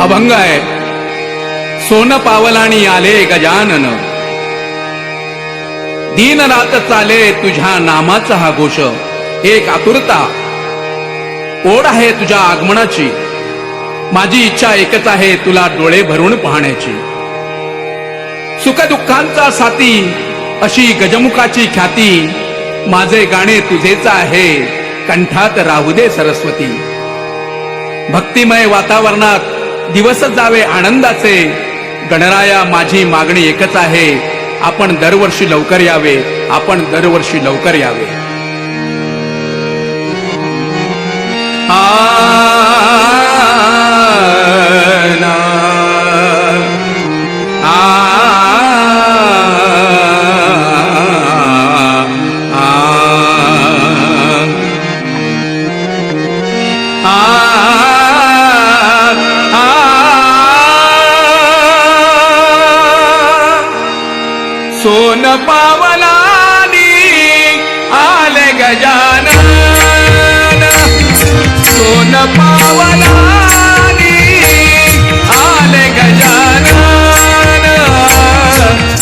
अभंग आहे. सोन पावलानी आले गजानन, दिन रात चाले तुझ्या नामाचा हा घोष. एक आतुरता ओढ आहे तुझ्या आगमनाची. माझी इच्छा एकच आहे, तुला डोळे भरून पाहण्याची. सुख दुःखांचा साथी अशी गजमुखाची ख्याती. माझे गाणे तुझेच आहे, कंठात राहू दे सरस्वती. भक्तिमय वातावरणात दिवस जावे आनंदाचे. गणराया, माझी मागणी एकच आहे, आपण दरवर्षी लवकर यावे, आपण दरवर्षी लवकर यावे. आ ना, आ, आ, आ, आ. सोन पावलानी आले गजानन, सोन पावलानी आले गजानन,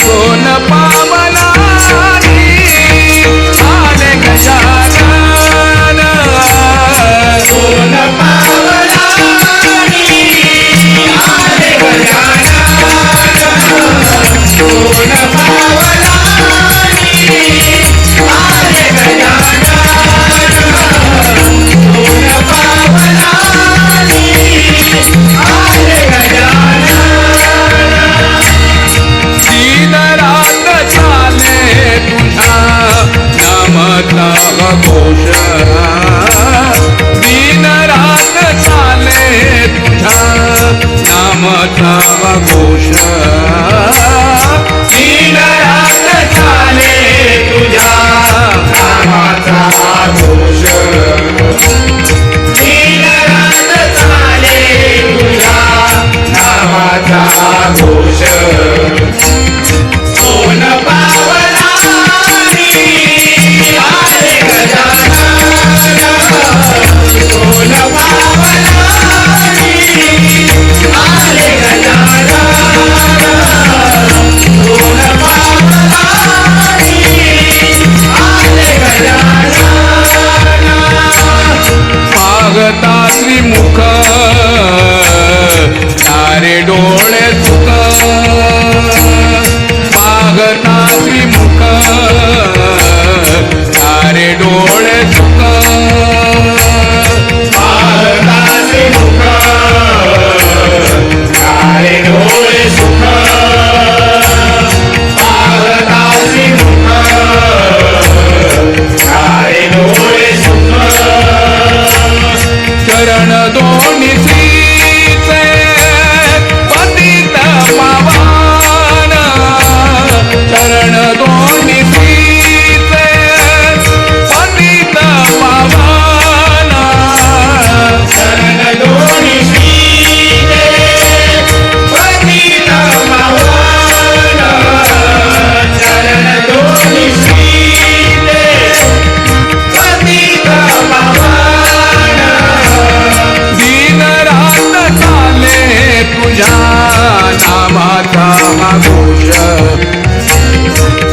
सोन पावलानी आले गजानन, सोन पावलानी आले गजानन, सोन पावलानी आले गजानन, सोन पावलानी आले गजानन. दिन रात चाले तुझ्या नामाचा घोष, दिन रात चाले तुझ्या नामाचा घोष, दिन रात चाले तुझ्या नामाचा घोष, दिन रात चाले तुझ्या नामाचा घोष. सोन पावलानी आले गजानन, सोन पावलानी आले गजानन, सोन पावलानी आले गजानन. पाहता श्रीमुख तारे डोळे सुख, पाहता श्रीमुख तारे डोळे सुख, पाहतासे मुख तारे डोळे सुख, पाहतासे मुख तारे डोळे सुख. चरण दोन्ही श्रीचे पतित पावन, चरण दोन्ही श्रीचे पतित पावन, चरण दोन्ही श्रीचे पतित पावन, चरण दोन्ही श्रीचे पतित पावन. दिन रात चाले तुझ्या नामाचा हा घोष,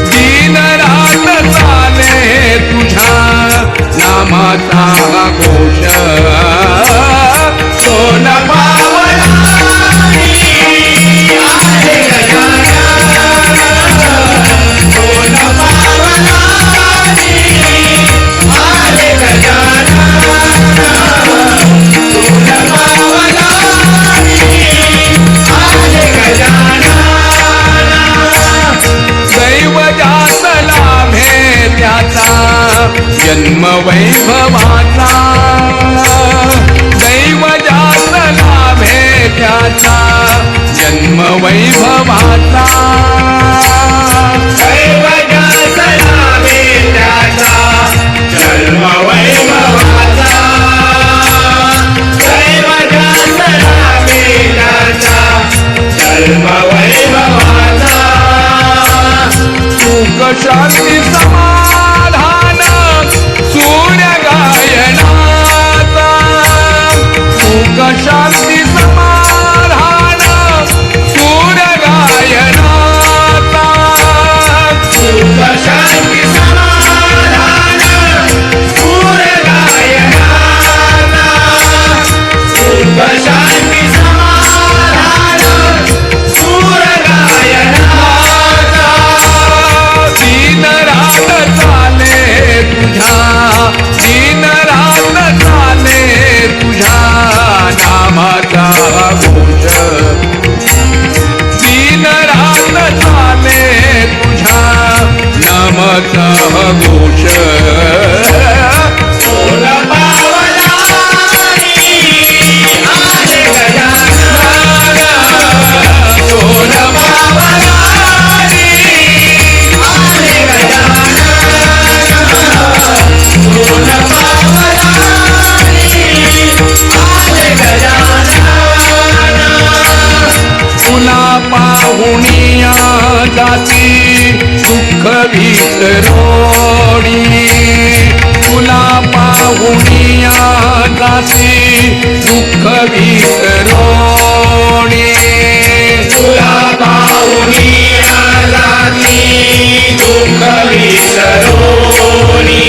दिन रात चाले तुझ्या नामाचा हा घोष. सोन पावलानी आले गजानन, सोन पावलानी आले गजानन, सोन पावलानी आले गजानन. दैव जात लाभे त्याचा जन्म वैभवाचा, दैव जात लाभे त्याचा जन्म वैभवाचा, दैव जात लाभे त्याचा जन्म वैभवाचा, दैव जात लाभे त्याचा जन्म वैभवाचा. सुख शांती समाधान सूर्य गायनाचा, सुख शांती समाधान विसरोणी, तुला पाहुनिया जाती दुःख विसरोणी. तुला पाहुनिया जाती दुःख विसरोणी,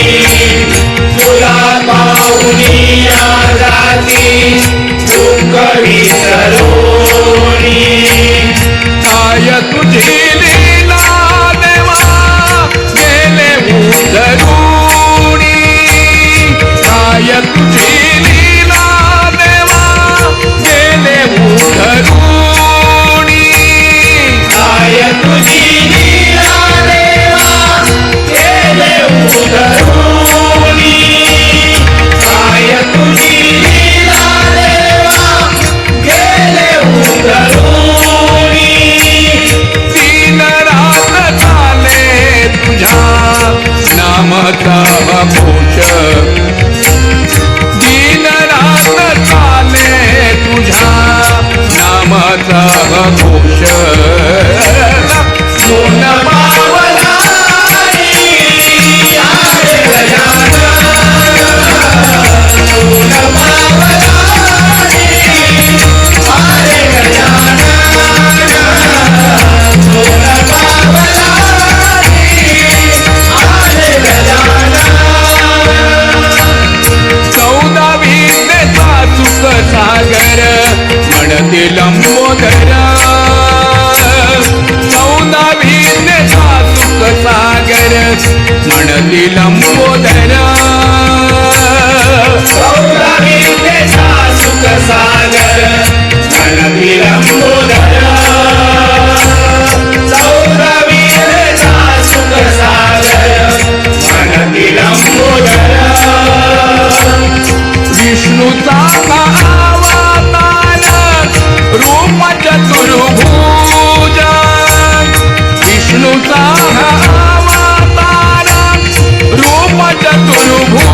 तुला पाहुनिया जाती दुःख विसरोणी. काय तुझी लीला देवा गेले उधरुणी, काय तुझी लीला देवा गेले उधरुणी. काय तुझी लीला देवा गेले उधरुणी, काय तुझी लीला देवा गेले उधरुणी. दिन रात चाले तुझ्या नामाचा घोष, दिन रात चाले तुझ्या नामाचा घोष. दोन पावलांनी आले गजानन, दोन पावलांनी आले गजानन, दोन पावलांनी आले गजानन. 14 विद्येचा सुख सागर म्हणते लंबोदर, 14 विद्येचा सुख सागर म्हणते लंबोदर. 14 विद्येचा सुख सागर म्हणती लंबोदर, 14 विद्येचा सुख सागर म्हणती लंबोदर. विष्णूचा अवतार रूप चतुर्भुज, विष्णूचा अवतार रूप चतुर्भुज.